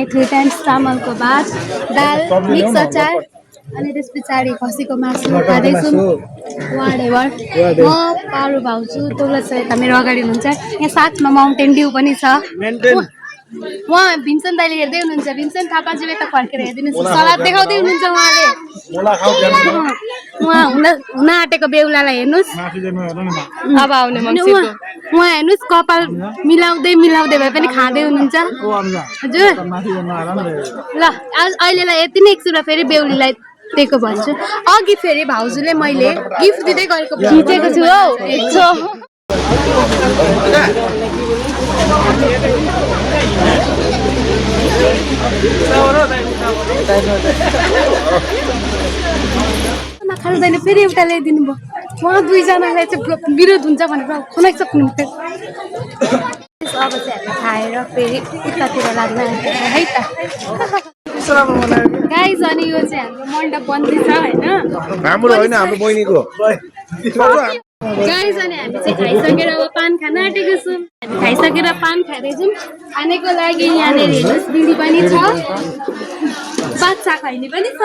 भने 3 टाइम्स चामलको भात दाल मिक्स अचार अनि त्यस पछाडि खसीको मासु खाँदैछौँ वाडेवर म पारु भाउजू तोला सहित मेरो अगाडि हुनुहुन्छ यहाँ साथमा माउन्टेन ड्यू पनि छ उहाँ भीमसेन दाइले हेर्दै हुनुहुन्छ भीमसेन थापाजी यता फर्केर हेरिदिनुहोस् सलाद देखाउँदै हुनुहुन्छ उहाँले उहाँ हुन आँटेको बेहुलालाई हेर्नुहोस् अब आउने उहाँ हेर्नुहोस् कपाल मिलाउँदै मिलाउँदै भए पनि खाँदै हुनुहुन्छ हजुर ल अहिलेलाई यति नै एकछिनमा फेरि बेहुलीलाई दिएको भन्छु अघि फेरि भाउजूले मैले गिफ्ट दिँदै गरेको खिचेको छु हौ यस्तो खाँदैन फेरि एउटा ल्याइदिनु भयो उहाँ दुईजनालाई चाहिँ विरोध हुन्छ भनेर खनाइ सक्नुहुन्थ्यो अब चाहिँ हामी खाएर फेरि उतातिर लाग्न है त गाइज अनि यो चाहिँ हाम्रो मण्डप बन्दैछ होइन हाम्रो होइन हाम्रो बहिनीको गाइज अनि हामी चाहिँ खाइसकेर अब पान खान आँटेको छौँ हामी खाइसकेर पान खाँदैछौँ खानेको लागि यहाँनिर हेर्नुहोस् बिडी पनि छ बादशाह खैनी पनि छ